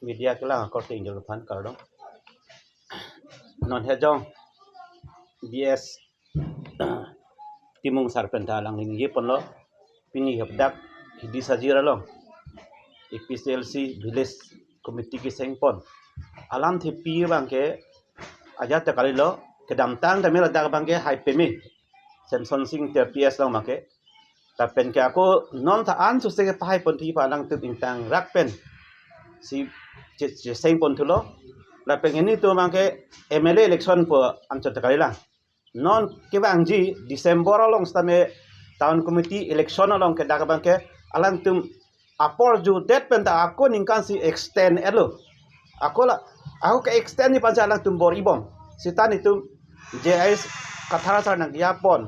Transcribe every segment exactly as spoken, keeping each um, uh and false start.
Media kelang akorte ingjir aphan kardom. Non hejong B S Timung sar pen ta alang ningje ponlo. Pini hapdak Hidi Sajir along A P H L C Village Committee keseng pon. Alam thepi abangke ajat ta kalilo, kedamtang tame ladak abangke hai peme Samson Sing Ingti P S along abangke. Lapen ke ako non ta an suse kepahai pon thi pa alangtum ingtang rak pen si che- che- seng pon thulo. Lapen ke nelitum abangke M L A election pu anchot ta kalilang. Non kevangji December along sitame town committee election along ke dak abangke alangtum apor jutdet pen ta ako ningkan si extend etlo. Ako la, ako ke extend ji aphan si alangtum bor-ibom. Sita nelitum J I S Kathar sar nangkejapon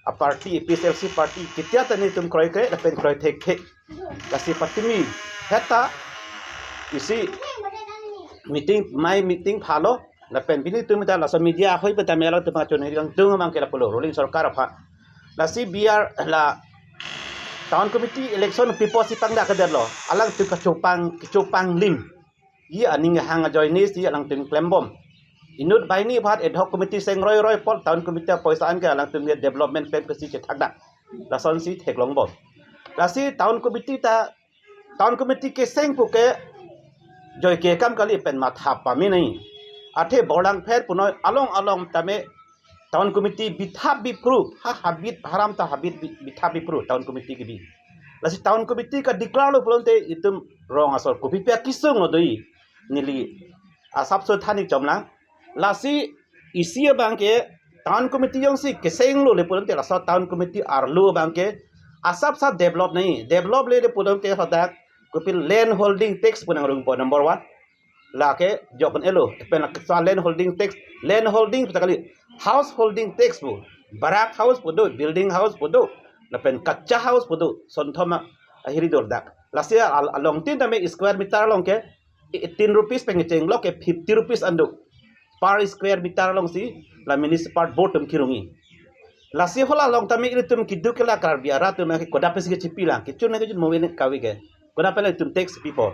a party, A P H L C party, ketia ta nelitum kroikre lapen kroi thekthe. Lasi patimi heta isi meeting, mai meeting phalo, lapen pini tum ta laso media ahoi pen ta melo tum achun hidang tung abangke lapulo ruling sorkar aphan. Lasi B R la town committee election pipo si pangdak kedetlo. Alangtum kachopang, kachopang lim. Ye aning hang ajoine si alangtum klembom. Inut banghini aphan ad hoc committee seng roi roi apot town committee apoisa an ke alangtum ke development plan ke si chethakdak. Lason si theklongbom. Lasi town committee ta, town committee keseng pu ke joike kam kali pen matha pame nai. Athe borlang pher punoi along along tame town committee bithap biphru, ha habit haram ta habit bi- bithap biphru town committee kebi. Lasi town committee ka declare lo pulote itum rong asor kopi pia kesung lo doi neli asapso than-ik chomlang. Lasi isi abangke town committee jongsi keseng lo le pulote laso town committee arlo abangke asapsa develop nai, develop le le pulote hadak kopil land holding tax pu nangrungpo number one. Lake jokon elo pen sa land holding tax, land holding pu ta kali, house holding tax pu, barak house pu do, building house pu do, lapen kacha house pu do, sonthom ahiri dordak. Lasi al- along tin tame square meter along ke eighteen rupees pen kecheng, lok ke fifty rupees an do per square meter along si la municipal board tum kirungi. Lasi hala along tame ilitum keduk ke la Karbi arat tum ke kodak pensi kechipi lang, kechun na kechun moven kawi ke. Kodak pen la itum tax pipo.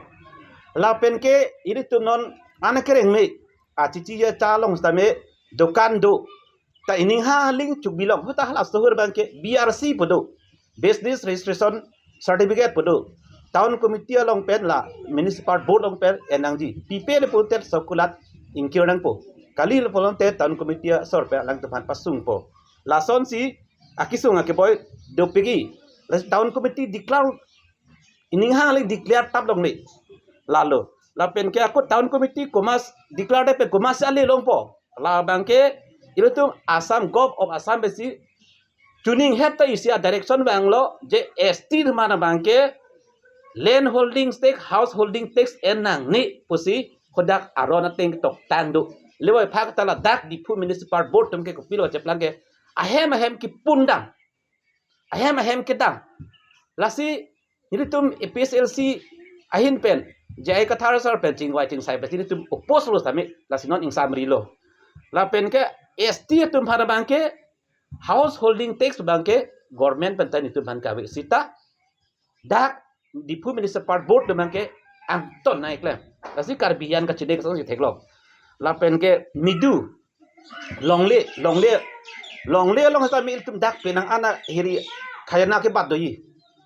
Lapen ke ilitum non ana kereng me achichi ya cha along tame dokan do. Ta ining ha ling chuk bilong. Huta hala sohor abangke B R C pu do, business registration certificate pu do. Town committee along pen la municipal board along pen en nangji. Pipe le pulote circular ingkir nangpo. Kali le pulote town committee asor pen alangtum aphan pasungpo. Lason si akesung akeboi dopik-i. La town committee declare, ining hang le declare tap longle. Lalo lapen ke ako town committee komat declare det pen komatsi ale longpo. Labangke ilitum Assam, Govt of Assam pensi chuning het ta isi a direction vanglo je S T atum aphan abangke land holding tax, house holding tax en nangne pusi hadak aron ateng toktang do. Lewoi phak ta ladak Diphu Municipal Board atum ke kopilo cheplang ke ahem ahem kipundang, ahem ahem kedang. Lasi nelitum A P H L C ahin pen J I Kathar sar pen chingvai chingsai pensi nelitum oppose lo tame, lasi non ingsamri lo. Lapen ke S T atum aphan abangke house holding tax abangke government pen ta nelitum aphan kave sita dak Diphu Municipal Board atum abangke angton nai klem. Lasi Karbi an kachidek sang si theklong. Lapen ke midu longle, longle, longle along sitame ilitum dak penang ana hiri khajana kebat doji.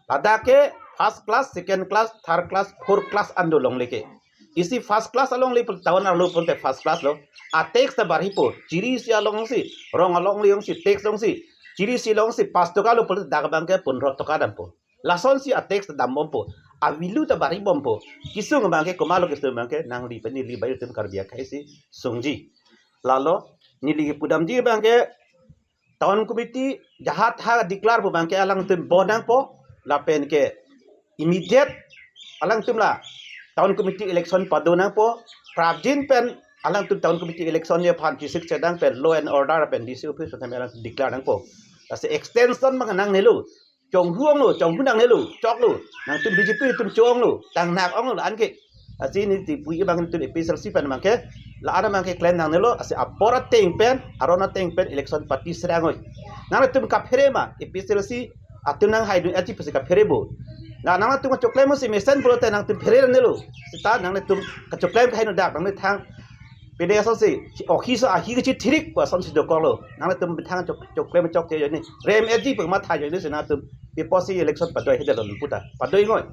Ladak ke first class, second class, third class, fourth class an do longle ke. Isi first class alongle pu town arlo pulote first class lo. A tax ta barhipo. Chiri isi along si, rong alongle along si, tax along si, chiri isi along si pas toka lo pulote dak abangke pondro toka dampo. Lason si a tax ta dambompo, a value ta baribompo. Kesung abangke komatlo kesung abangke nangli pen neli bai ilitum Karbi akhei si sungji. Lalo neli kepudamji abangke town committee jahat ha declare pu abangke alangtum bon nangpo, lapen ke immediate alangtum la town committee election pado nangpo. Prapjin pen alangtum town committee election aphan chisik chedang pen law and order pen D C office pen alangtum declare nangpo. Lasi extension abang nangnelo. Chonghu onglo, chonghu nangnelo, choklo. Nangtum B J P atum cho-onglo, tangnak onglo la-an ke. Lasi neli tipu abang nelitum A P H L C pen abangke, la-an abangke klem nangnelo, lasi apor ateng pen, aron ateng pen election party serang oi. Nangtum kaphere ma, A P H L C atum nanghaidun aji pusi kaphere bo. Na nangtum kachoklem si mesen pulote nangtum phere nelo. Seta nangtum kachoklem kahainu dak nangtum thang P D S si, ohi so ahi kachithirik pu asonsi dokoklo. Nangtum thang chok, choklem chokche ajoine. Rem eji pu matha ajoine si nangtum. Iposi election padoi hidalon puta. Padoi ngoi.